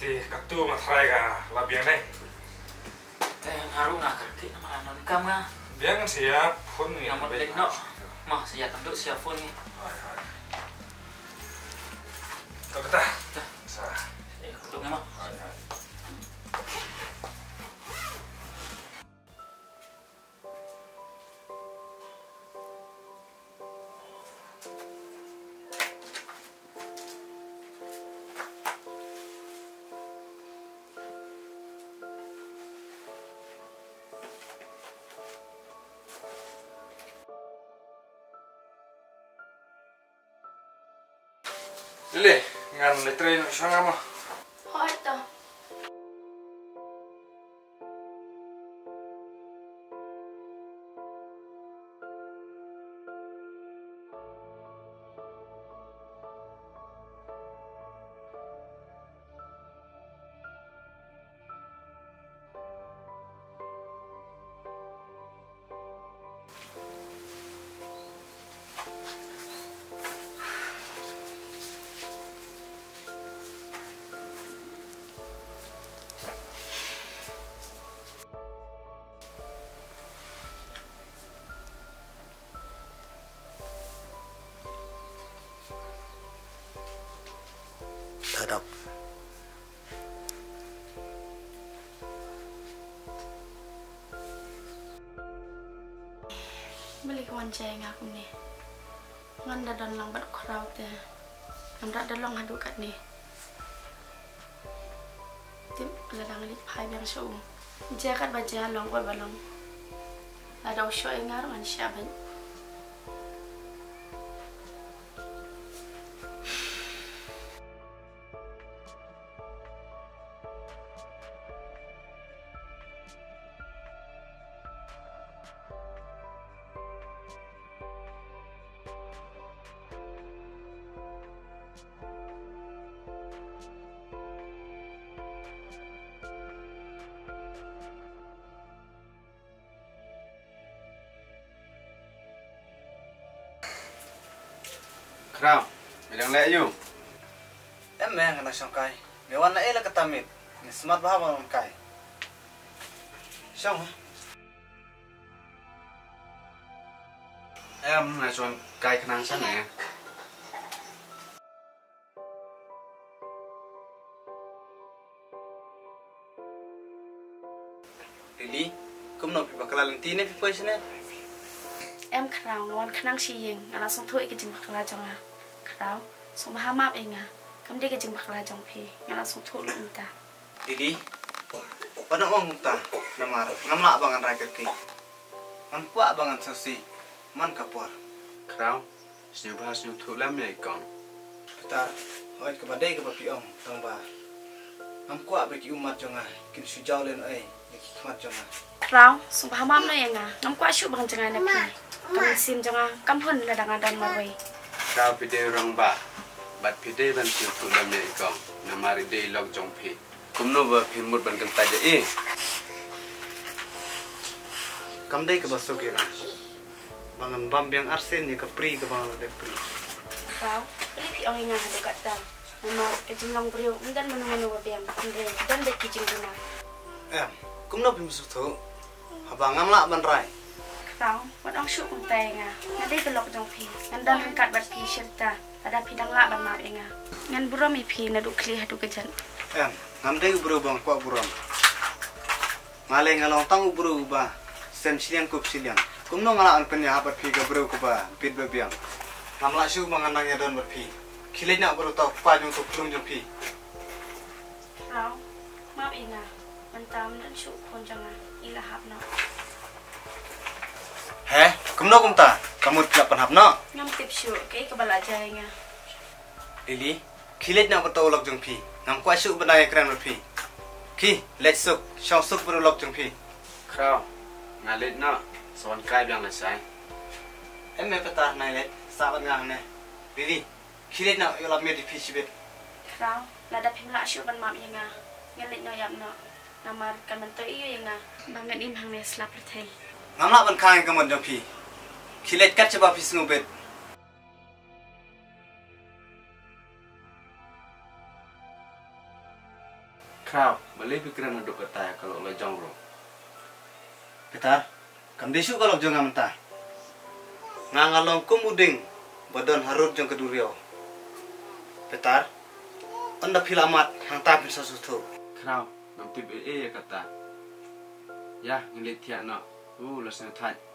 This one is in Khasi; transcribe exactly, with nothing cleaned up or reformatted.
Te katto ma trai ka la biang dei. Te nga ruh nga kyrkieh namar nga donkam nga. Biang sha ïa phone ngi. Nga mut leit noh. Ma sha ïa kynduh sha ïa phone ngi. Hooid, hooid. To kata. Te. Sa. Ïa kynduh ngi ma. Hooid, hooid. Lili, ngan leit trei noh sha nga mo. Hooid to. Tadap. Balei ka wan jia ïa nga kumne? Ngan da don lang bad u Khraw te ngam da long haduh katne. Tip lada nga leit phai biang sha u, jia katba jia, long katba long, lada u shoh ïa nga ruh ngan shah beit. Khraw, me dang leh aiu? Em me, nga dang shong kai. Me wan naei la katta miet? Me smat bha ban wan kai. Shong ha. Em, nga shu wan kai khnang shane. Lili, kumno phi bakla lynti ne phi poi shane? Em Khraw, nga wan khnang sha ïing, nga la sngewthuh ïa ka jingbakla jong nga. Khraw, sngewbha map ïa nga. Kam dei ka jingbakla jong phi, nga la sngewthuh lut mynta. Lili, wat ong kumta, namar ngam lah ba ngan rai kyrkieh. Ngam kwah ba ngan sngewsih man ka por. Khraw, sngewbha sngewthuh lem ïa i kong. Petar, hooid kaba dei kaba phi ong, tang ba ngam kwah ba ki ummat jong nga kin shu jaw lehnohei ïa ki khmat jong nga. Khraw, sngewbha map noh ïa nga, ngam kwah shuh ban jngai na phi. Ka mynsiem jong nga kam hun lada nga don marwei. Khraw, phi dei u rangbah bad phi dei ban sngewthuh lem ïa i kong, namar i dei i lok jong phi. Kumno ba phi mut ban kyntait ïa i? Kam dei kaba suk ïa nga ba ngan bam biang arsien ïa ka pri kaba nga la dep pri. Khraw, balei phi ong ïa nga haduh katta? Namar ka jinglong briew ym don mano mano ba biang, hynrei don beit ki jingduna. Em, kumno phim sngewthuh? Haba ngam lah ban rai. Khraw, wat ong shuh kumta ïa nga. Nga dei ka lok jong phi. Ngan don ryngkat bad phi shirta lada phi dang lah ban map ïa nga. Ngan burom ïa phi naduh khlieh haduh kjat. Em, ngam dei u briew ba nga kwah burom. Nga lei nga long tang u briew uba sem shiliang kup shiliang. Kumno nga lah ban pynïahap bad phi, ka briew kaba bit ba biang? Ngam lah shuh ba ngan nang ïadon bad phi. Khie leit noh bad uta u kpa jong uta u khlum jong phi. Khraw, map ïa nga. Mynta ym don shuh u khun jong nga, i la hap noh. He, kumno kumta? Ka mut phi la pynhap noh? Ngam tip shuh kaei kaba la jia ïa nga. Lili, khie leit noh bad uta u lok jong phi. Ngam kwah shuh ban nang ïakren bad phi. Khie leit suk, shong suk bad u lok jong phi. Khraw, nga leit noh, sa wan kai biang lashai. Em me Petar, nai leit sah bad nga hangne. Lili, khie leit noh, ïoh lap miet ïa phi shibit. Khraw, lada phim lah shuh ban map ïa nga, ngan leit noh ïap noh. Namar kan myntoi aïu ïa nga ba ngan im hangne slap pyrthei? Ngam lah ban khang ïa ka mon jong phi. Khie leit kat shaba phi sngewbit. Khraw, balei phi kren haduh katta ïa ka lok la jong ruh? Peter, kam dei shuh ka lok jong nga mynta. Nga nga long kum u dieng ba don harud jong ka duriaw. Peter, ynda phi la mad hangta phin sa sngewthuh. Khraw, ngam tip ei ei ïa kata. Ïa, ngin leit thiah noh. U la sngewthait.